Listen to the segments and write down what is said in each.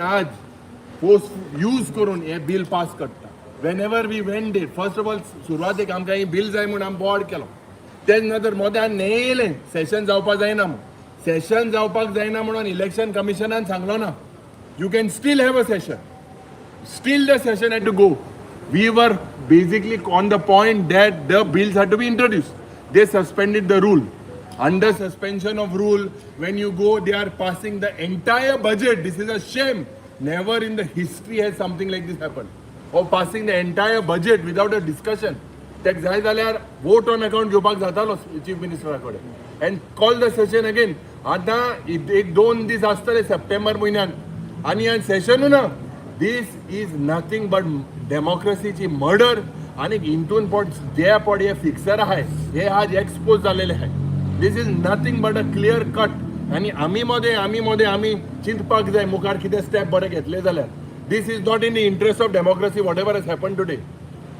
आज force use करून हे बिल पास करता. Whenever we went there, first of all, सुरवातेक आमकां ही बिल जाय म्हूण आमी बोर्ड केलो. तेज नंतर मोद्यान नेयलें सेशन जावपाक जायना म्हूण. सेशन जावपाक जायना म्हणून इलेक्शन कमिशनान सांगलो ना, you can still have a session. Still the session had to go. We were basically on the point that the bills had to be introduced. They suspended the rule. Under suspension of rule, when you go, they are passing the entire budget. This is a shame. Never in the history has something like this happened. Or passing the entire budget without a discussion. तेक जाय जाल्यार vote on account घेवपाक जातालो chief मिनिस्टरा कडेन and call the session again. आतां एक दोन दीस आसतले सप्टेंबर म्हयन्यान आनी सेशनूय ना. This is nothing but डेमोक्रेसीची murder. आनी हितून पोट जे पोट हे फिक्सर आहाय, हे आज एक्सपोज जालेले आहाय. This is nothing but a clear cut. आनी आमी मदें आमी चिंतपाक जाय मुखार कितें स्टेप बरे घेतले जाल्यार. This is not in the interest of democracy, whatever has happen today.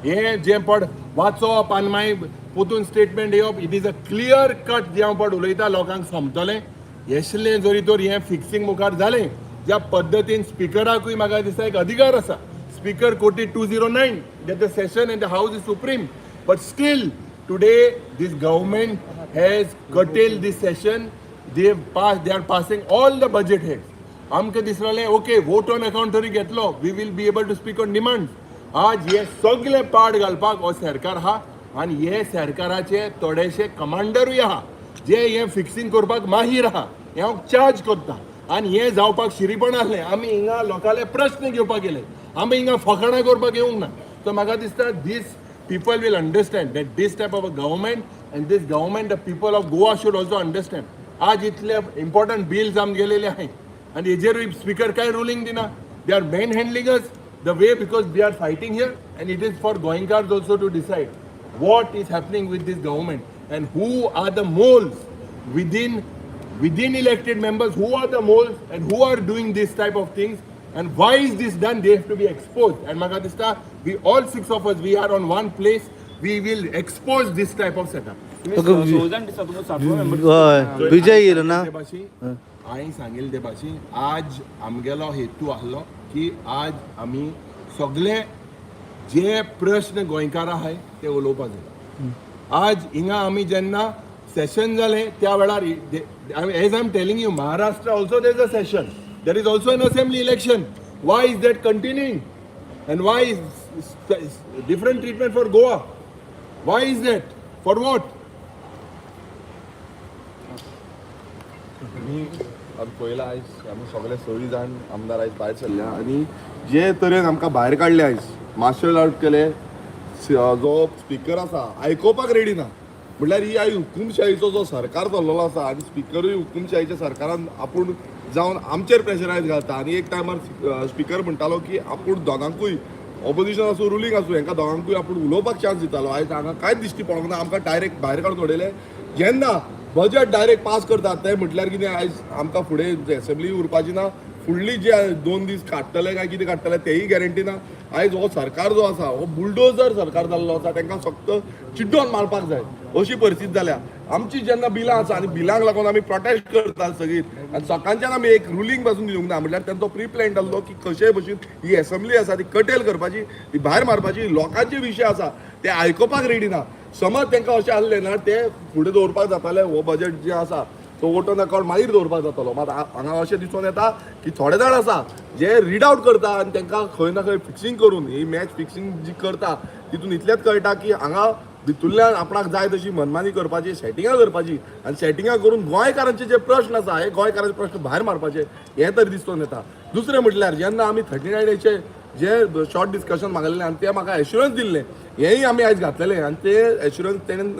हे जे पड वाचप आनी मागीर पोतून स्टेटमेंट येवप, it is a clear cut. जे हांव पड उलयता, लोकांक समजतलें. येसलें जरी तर हें फिक्सिंग मुखार जालें, ज्या पद्दतीन स्पिकराकूय म्हाका दिसता एक अधिकार आसा. Speaker quoted 209 that the session and the house is supreme, but still today this government has curtailed this session. They are passing all the budget heads. आमकां दिसलें, ओके, वोट ऑन अकाउंट तरी घेतलो, we will be able to speak on demand. आज हे सगळे पाड घालपाक हो सरकार आहा आनी हे सरकाराचे थोडेशे कमांडरूय आहा, जे हे फिक्सिंग करपाक माहीर आहा. हें हांव चार्ज करता. आनी हें जावपाक शिरीपण आसलें. आमी हिंगा लोकांले प्रश्न घेवपाक गेले, आमी हिंगा फकाणां करपाक येवंक ना. सो म्हाका दिसता, this people will understand that this type of a government and this government, the people of Goa should also understand. आज इतले इम्पॉर्टंट बिल्स आम गेलेले आहे आनी हेजेरूय स्पिकर काय रुलींग दिना. They are manhandling us the way because we are fighting here, and it is for Goenkars also to decide what is happening with this government and who are the moles within elected members, who are the moles and who are doing this type of things and why is this done. They have to be exposed. And म्हाका दिसता, we all six of us, we are on one place. We will expose this type of setup. तुम्ही सजण दिसता, तुमकां सातवो member. हय, विजय येयलो ना. ते भाशेन हांवें सांगिल्लें, ते भाशेन आज आमगेलो हेतू आहलो की आज आमी सगळे जे प्रश्न गोंयकार आहाय ते उलोवपा जाय. आज हिंगा आमी जेन्ना सेशन जालें, त्या वेळार, as I am telling you, Maharashtra also there is a session, there is also an assembly election. Why is that continuing and why is different treatment for Goa? Why is that? For what? आमी आमी पळयलां, आयज आमी सगळे सगळी जाण आमदार आयज भायर सरल्या आनी जे तरेन आमकां भायर काडले, आयज मार्शल आर्ट केले. जो स्पिकर आसा, आयकोपाक रेडी ना. म्हटल्यार ही आयज हुकुमशाहीचो जो सरकार चल्लेलो आसा आनी स्पिकरूय हुकुमशाहीच्या सरकारान आपूण जावन आमचेर प्रेशरायज घालता. आनी एक टायमार स्पिकर म्हणटालो की आपूण दोगांकूय, ऑपोजिशन आसूं, रुलींग आसूं, हांकां दोगांकूय आपूण उलोवपाक चान्स दितालो. आयज हांगा कांयच दिश्टी पडोंक ना. आमकां डायरेक्ट भायर काडून उडयले. जेन्ना बजट डायरेक्ट पास करतात, ते म्हटल्यार कितें? आयज आमकां फुडें एसेंब्ली उरपाची ना. फुडली जे 2 दीस काडटले काय कितें काडटले, तेय गॅरंटी ना. आयज हो सरकार जो आसा, हो बुलडोजर सरकार जाल्लो आसा. तांकां फक्त चिड्डोन मारपाक जाय अशी परिस्थिती जाल्या आमची. जेन्ना बिलां आसा आनी बिलांक लागून आमी प्रोटेस्ट करतात सगळीं आनी सकाळच्यान आमी एक रुलींग पासून दिवंक ना. म्हटल्यार तेंचो प्री प्लॅन जाल्लो की कशेय भशेन ही एसेंब्ली आसा ती कटेल करपाची, ती भायर मारपाची. लोकांचे विशय आसा ते आयकुपाक रेडी ना. समज तांकां अशें आसलें ना, ते फुडें दवरपाक जाताले. हो बजेट जे आसा तो वोट ऑन अकाउंट मागीर दवरपाक जातालो. मात हांगा अशें दिसून येता की थोडे जाण आसा जे रीड आउट करता आनी तांकां खंय ना खंय फिक्सिंग करून, ही मॅच फिक्सिंग जी करता, तितून इतलेंच कळटा की हांगा भितुल्ल्यान आपणाक जाय तशी मनमानी करपाची, सेटिंगां करपाची आनी सेटिंगां करून गोंयकारांचे जे प्रश्न आसा, हे गोंयकारांचे प्रश्न भायर मारपाचे, हें तरी दिसून येता. दुसरें म्हटल्यार, जेन्ना आमी 39 एचे जे शॉर्ट डिस्कशन मागलेलें आनी ते म्हाका एश्युरन्स दिल्लें, हेंय आमी आयज घातलेलें आनी ते एश्युरन्स तेणें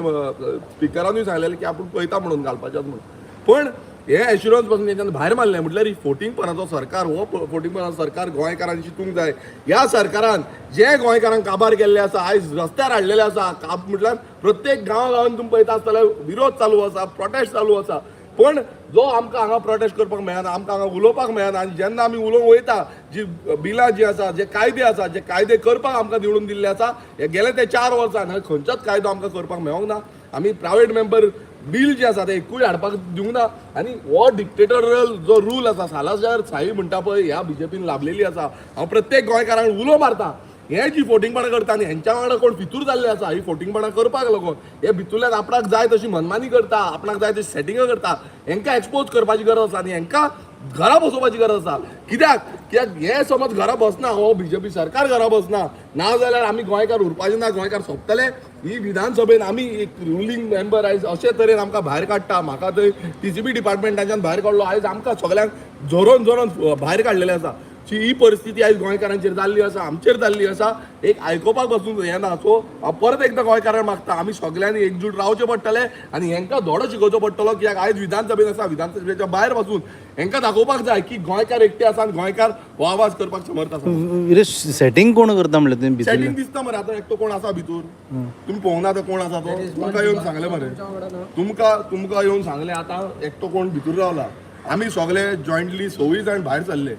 स्पिकरानूय सांगलेलें की आपूण पळयता म्हणून घालपाचें म्हणून. पण हे एश्युरन्स पासून तेंच्यान भायर मारलें. म्हटल्यार ही फोटिंगपणाचो सरकार, हो फोटिंगपणाचो सरकार गोंयकारांनी चिंतूंक जाय. ह्या सरकारान जे गोंयकारांक काबार केल्ले आसा, आयज रस्त्यार हाडलेले आसा. काब म्हटल्यार प्रत्येक गांवा गांवांत तुमी पळयता आसतले, विरोध चालू आसा, प्रोटेस्ट चालू आसा. पण जो आमकां हांगा प्रोटेस्ट करपाक मेळना, आमकां हांगा उलोवपाक मेळना. आनी जेन्ना आमी उलोवंक वयता, जी बिलां जी आसा, जे कायदे आसा, जे कायदे करपाक आमकां निवडून दिल्ले आसा, हे गेले ते 4 वर्सां खंयचोच कायदो आमकां करपाक मेळोंक ना. आमी प्रायवेट मेंबर बील जें आसा तें एकूय हाडपाक दिवंक ना. आनी हो डिक्टेटरल जो रूल आसा, सालाजार साई म्हणटा पळय, ह्या बीजेपीन लाभलेली आसा. हांव प्रत्येक गोंयकारांक उलो मारता, हे जी फोटिंगपणां करता आनी हेंच्या वांगडा कोण फितूर जाल्ले आसा ही फोटिंगपणां करपाक लागून, हे भितूरल्यान आपणाक जाय तशी मनमानी करता, आपणाक जाय तशी सेटिंगां करता, हेंकां एक्सपोज करपाची गरज आसा आनी हेंकां घरा बसोवपाची गरज आसा. कित्याक कित्याक हे समज घरा बसना, हो बीजेपी सरकार घरा बसना ना जाल्यार आमी गोंयकार उरपाचे ना, गोंयकार सोंपतले. ही विधानसभेन आमी एक रुलींग मेंबर आयज अशे तरेन आमकां भायर काडटा. म्हाका थंय टीसीबी डिपार्टमेंटाच्यान भायर काडलो, आयज आमकां सगळ्यांक झरोवन झरोवन भायर काडलेलें आसा. ची ही परिस्थिती आयज गोंयकारांचेर जाल्ली आसा, आमचेर जाल्ली आसा. एक आयकोपाक बसून हें ना. सो हांव परत एकदां गोंयकारांक मागता, आमी सगळ्यांनी एकजूट रावचें पडटलें आनी हेंकां धडो शिकोवचो पडटलो. कित्याक आयज विधानसभेन आसा, विधानसभेच्या भायर बसून हेंकां दाखोवपाक जाय की गोंयकार एकटे आसा आनी गोंयकार हो आवाज करपाक समर्थ आसा. विरेश, सेटिंग कोण करता म्हणलें तुवें भितरलें? सेटिंग दिसता मरे. आतां एकटो कोण आसा भितूर, तुमी पळोवंक ना आतां कोण आसा तो. तुमकां येवन सांगलें मरे, तुमकां येवन सांगलें. आतां एकटो कोण भितूर रावला. आमी सगळे जॉयंटली सवूय जाण भायर सरले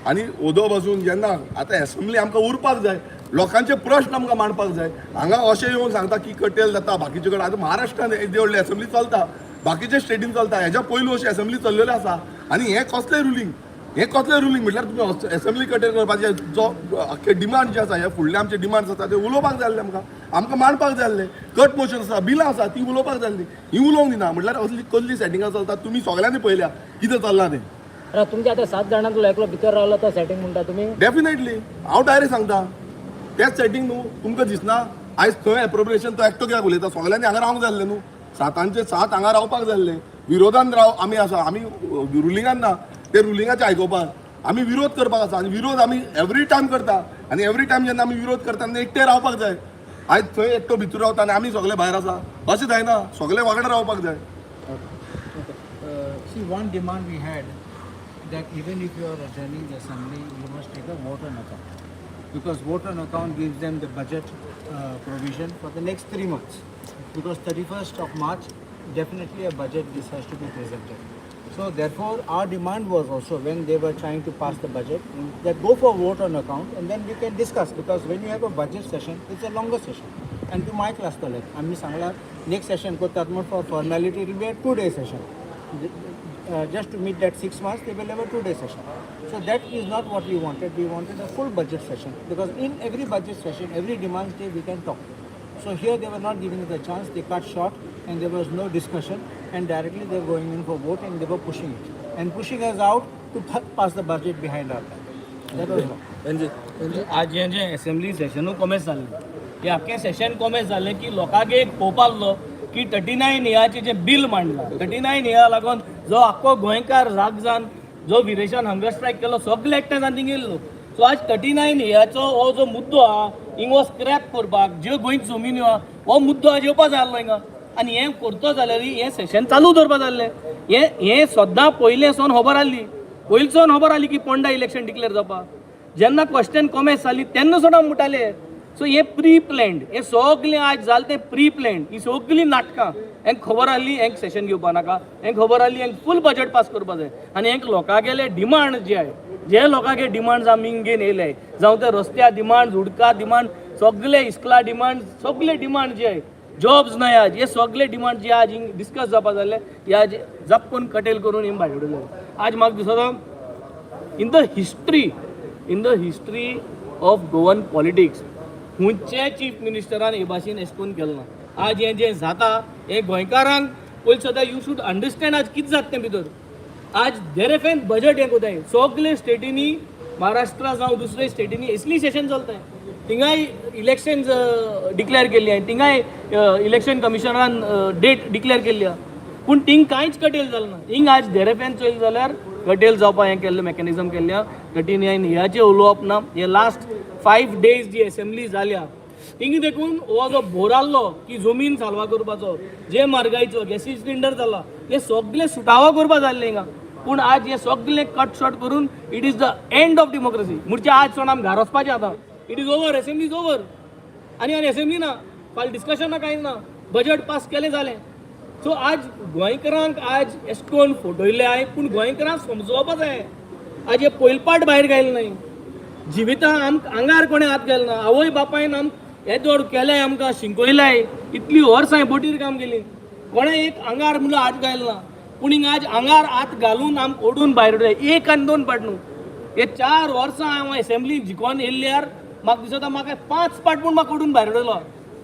आनी ओदो बसून जेन्ना आतां एसेंब्ली आमकां उरपाक जाय, लोकांचे प्रश्न आमकां मांडपाक जाय. हांगा अशें येवन सांगता की कटेल जाता बाकीचे कडेन. आतां महाराष्ट्रान येदी व्हडली एसेंब्ली चलता, बाकीच्या स्टेटीन चलता, हेज्या पयलू अशी एसेंब्ली चल्लेली आसा. आनी हें कसलें रुलींग, हें कसलें रुलींग म्हटल्यार तुमी एसेंब्ली कटेल करपाचे जो आख्खे डिमांड जे आसा, हे फुडले आमचे डिमांड्स आसा ते उलोवपाक जाय आसले आमकां, आमकां मांडपाक जाय आसले. कट मोशन आसा, बिलां आसा, ती उलोवपाक जाय आसली, ही उलोवंक दिना. म्हटल्यार असली कसली सेटिंगां चलता, तुमी सगळ्यांनी पळयल्या कितें चल्लां तें. ना, तुमच्या आतां सात जाणांतलो एकलो भितर रावलो तो सेटिंग म्हणटा तुमी? डेफिनेटली, हांव डायरेक्ट सांगता, तेच सेटींग न्हू. तुमकां दिसना आयज थंय एप्रोप्रिएशन तो एकटो कित्याक उलयता? सगळ्यांनी हांगा रावंक जाय आसलें न्हू, सातांचे सात हांगा रावपाक जाय आसलें. विरोधान राव आमी आसा, आमी रुलिंगान ना ते रुलिंगाचे आयकोपाक. आमी विरोध करपाक आसा आनी विरोध आमी एवरी टायम करता आनी एवरी टायम जेन्ना आमी विरोध करता तेन्ना एकटे रावपाक जाय. आयज थंय एकटो भितर रावता आनी आमी सगळे भायर आसा, अशें जायना. सगळे वांगडा रावपाक जाय. See, one demand we had that even if you are adjourning the assembly, you must take a vote on account. Because vote on account gives them the budget provision for the next 3 months. Because 31st of March, definitely a budget this has to be presented. So therefore, our demand was also when they were trying to pass the budget, that go for vote on account and then we can discuss, because when you have a budget session, it's a longer session. And to my class, आम्ही सांगला next session करतात म्हण for formality it will be a 2-day session. Just to meet that 6 months, they will have a 2-day session. So that is not what we wanted. We wanted a full budget session because in every budget session, every demand day we can talk. So here they were not giving us the chance. They cut short and there was no discussion and directly they were going in for vote and they were pushing it and pushing us out to pass the budget behind our back. That was wrong. आज हें जें assembly सेशनू कोमेस जाल्लें, हें आख्खें सेशन कोमेस जालें की लोकांक एक पळोवपाक जालो की 39 एयाचें जें बील मांडलां, 39 एया लागून जो आख्खो गोंयकार राग जावन जो विरेशान हंगर स्ट्रायक केलो, सगळे एकठांय जावन थिंग येयल्लो. सो आज 39 एयाचो हो जो मुद्दो आहा, हिंग हो स्क्रॅप करपाक ज्यो गोंयची जमिन्यो आहा हो मुद्दो आज येवपा जाय आसलो हिंगा. आनी हें करतो जाल्यार हें सेशन चालू दवरपा जाय आसलें. हें हें सद्दां पयलें सावन खबर आहली, पयलीं सावन खबर आहली की पोंडा इलेक्शन डिक्लेअर जावपा. जेन्ना क्वेश्चन कॉमेस जाली तेन्ना सुद्दां म्हणटाले. सो हें प्री प्लॅन्ड, हें सगळें आज जालें तें प्री प्लॅन्ड. ही सगळीं नाटकां हेंक खबर आहली हेंक सेशन घेवपा नाका, हेंक खबर आहली हेंक फूल बजट पास करपा जाय. आनी हेंक लोकांगेले डिमांड जे आहाय, जे लोकांगे डिमांड्स आमी घेवन येयले, जावं ते रस्त्या डिमांड, उदका डिमांड, सगळे इस्कला डिमांड, सगळे डिमांड जे आहाय, जॉब्स नाय आज, हे सगळे डिमांड जे आज हिंग डिस्कस जावपा जाल्ले, हे आज जप करून कटेल करून हिंग भायर उडयले. आज म्हाका दिसता in the history of Goan politics खंयच्याय चीफ मिनिस्टरान हे भाशेन अशें करून केलें ना. आज हें जें जाता हें गोंयकारांक पयलीं सदां you should understand आज कितें जाता तें भितर. आज देरेफेन बजट हें कोताय सगळे स्टेटींनी, महाराष्ट्रा जावं दुसरे स्टेटींनी असली सेशन चलताय. थिंगाय इलेक्शन डिक्लेअर केल्ली आहा, थिंगाय इलेक्शन कमिशनरान डेट डिक्लेअर केल्ली आहा, पूण थिंग कांयच कटेल जालें ना. हिंग आज देरेफेन चोयलें जाल्यार कटेल जावपा हें केल्लें मॅकॅनिजम केल्लें आहा. 39 हेचे उलोवप ना. हे लास्ट 5 डेज जी एसेंब्ली जाल्या थिंग देखून हो जो भोर आहलो की जमीन साल्वा करपाचो, जे म्हारगायचो गॅसी सिलिंडर जाला, हे सगळे सुटावो करपा जाल्ले हिंगा. पूण आज हे सगळे कट शॉर्ट करून it is the end of democracy. म्हणजे आज सोड आमी घरा वचपाचें आतां. It is over, assembly is over. आनी आनी एसेंब्ली ना, फाल्यां डिस्कशन ना, कांय ना, बजट पास केलें जालें. सो आज गोंयकारांक आज एशें करून फटयले आहाय, पूण गोंयकारांक समजोवपा जाय. आज हे पयले पाट भायर घायले न्हय, जिविता आमकां आंगार कोणें हात घालना. आवय बापायन आम हे जोड केलें, आमकां शिकयलाय, इतलीं वर्सां हांवें बोटीर काम केली. कोणें एक आंगार म्हणून हात घायल ना, पूण हिंगा आज आंगार हात घालून आम ओडून भायर उडयले. एक आनी दोन पाट न्हू, हे 4 वर्सां हांव एसेंब्ली जिखोन येयल्यार म्हाका दिसता म्हाका पांच पाट म्हूण म्हाका ओडून भायर उडयलो.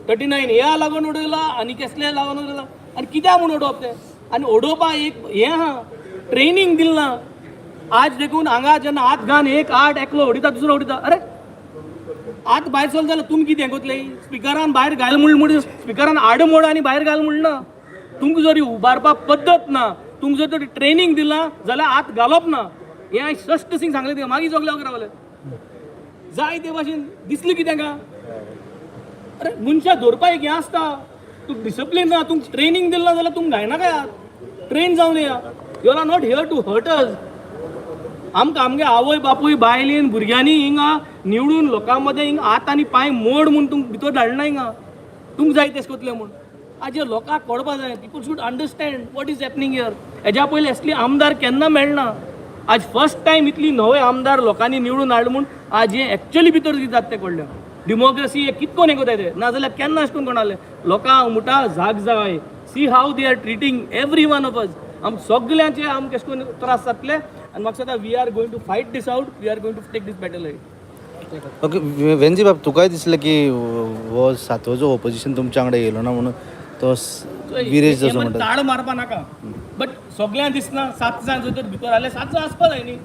39 ह्या लागून उडयला आनी केसले लागून उडयला आनी कित्याक म्हूण उडोवप तें? आनी उडोवपा एक हें आहा, ट्रेनींग दिल ना. आज देखून हांगा जेन्ना हात घान एक आठ एकलो उडयता, दुसरो उडयता. अरे, आत भायर सरलो जाल्यार तुमी कितें कोतले? स्पिकरान भायर घाल म्हूण म्हूण स्पिकरान आड मोड आनी भायर घाल म्हूण ना. तुमकां जर उबारपा पद्दत ना, तुमकां जर ट्रेनींग दिलां जाल्यार हात घालप ना. हें हांवें स्पश्ट सिंग सांगलें तुका. मागीर सगळे रावले जाय ते भाशेन दिसलें कितें का? अरे, मनशां दवरपा एक हें आसता. तुका डिसिप्लीन ना, तुमकां ट्रेनींग दिलें ना जाल्यार तुमकां घायना काय? ट्रेन जावन या. You are not here to hurt us. आमकां आमगे आवय बापूय बायलेन भुरग्यांनी हिंगा निवडून लोकां मदें हिंगा हात आनी पांय मोड म्हूण तुमकां भितर धाडना. हिंगा तुमकां जाय तेश कोतले म्हूण आज हे लोकांक कळपा जाय. People should understand what is happening here. हेज्या पयलीं असली आमदार केन्ना मेळना. आज फर्स्ट टायम इतली नवे आमदार लोकांनी निवडून हाडले म्हूण आज हें एक्चुअली भितर कितें जाता तें कळ्ळें. डेमोक्रेसी हे कितकोन हें कोताय ते, नाजाल्यार केन्ना अशें करून कोणाले लोकांक मुटा जाग जाय. See how they are treating every one of us. आम सगल्यांचे आमकां कशें करून त्रास जातले आनी म्हाका दिसता we are going to fight this out, we are going to take this battle. Okay Venzy बाब, तुकाय दिसलें की हो सातवो जो ओपोजिशन तुमच्या वांगडा येयलो ना म्हणून तो विरेश जसो म्हणटा? ताळ मारपा नाका, बट सगळ्यांक दिसना. सात जाण जर तर भितर आले, सात जाण आसपा जाय न्ही.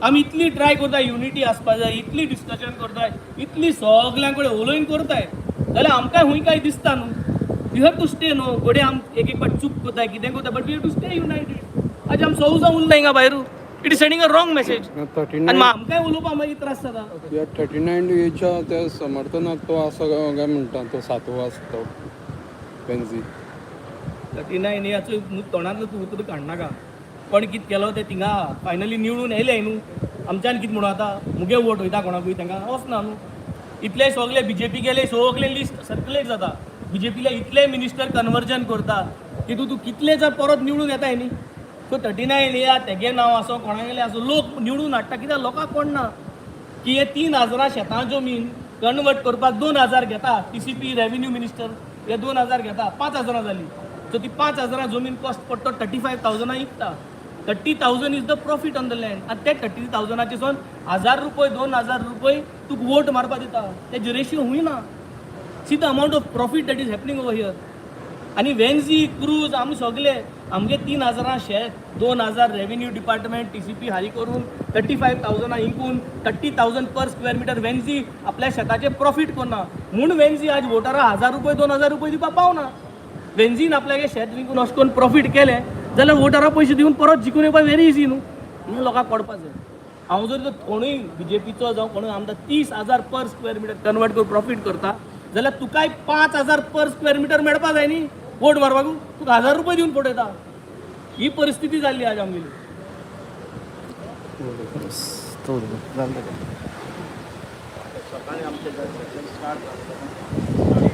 आमी इतली ट्राय करता, युनिटी आसपा जाय, इतली डिस्कशन करताय, इतली सगळ्यां कडेन उलोवन करताय, जाल्यार आमकां खूंय काय दिसता न्हू. You have to stay न्हू. घडये आम एक एक फावट चूक करताय, कितें करता, but we have to stay united. आज आम सौ जावन उरला हिंगा भायर. It is sending a wrong message. Thirty आनी नायन आमकांय उलोवपा मागीर त्रास जाता. ह्या 39 एच्या त्या समर्थनाक तो आसा काय म्हणटा, तो सातवो आसा तो वेन्झी. 39 याचो तोंडांतलो तूं उतर काडनाका. कोण कितें केलो तें थिंगा फायनली निवडून येयले न्हू. आमच्यान कितें म्हणून आतां मुगे वोट वयता कोणाकूय तांकां वचना न्हू. इतले सगळे बीजेपी गेले, सगळे लिस्ट सर्कुलेट जाता. बीजेपीले इतले मिनिस्टर कन्वर्जन करता, तितून तूं कितले जर परत निवडून येताय न्ही. सो 39 येया, तेगे नांव आसो, कोणागेलें आसो, लोक निवडून हाडटा. कित्याक लोकांक कोण ना की हे 3000 शेतां जमीन कन्वर्ट करपाक 2000 घेता टीसीपी रेव्हेन्यू मिनिस्टर. हे 2000 घेता, 5000 जाली. सो ती 5000 जमीन कॉस्ट पडटा, 35,000 इकता. 30,000 is the profit on the land. आनी ते 30,000चे सोन 1000 रुपये, 2000 रुपये तुका वोट मारपा दिता. तेजी रेशियो हुंय ना. See the amount of profit that is happening over here. आनी वेन्झी क्रूज आमी सगले आमगे 3000 शेत, 2000 रेव्हेन्यू डिपार्टमेंट टीसीपी हारी करून 35,000 इंकून 30,000 पर स्क्वेअर मिटर वेन्झी आपल्या शेताचे प्रॉफीट करना म्हूण वेन्झी आज वोटरां 1000 रुपये, 2000 रुपये दिवपाक पावना. वेन्झीन आपल्यागे शेत विकून अशें करून प्रॉफीट केलें जाल्यार वोटरां पयशे दिवन परत जिखून येवपाक व्हेरी इजी न्हू. हें लोकांक कळपा जाय. हांव जर तर कोणूय बीजेपीचो जावं कोणूय आमदार 30,000 पर स्क्वेअर मिटर कन्वर्ट करून प्रॉफीट करता जाल्यार तुकाय 5000 पर स्क्वेअर मिटर मेळपा जाय न्ही वोट मारपाक. तुका 1000 रुपये दिवन फटयता. ही परिस्थिती जाल्ली आज आमगेली. तो जालें. सकाळी आमचें सेशन स्टार्ट जालें.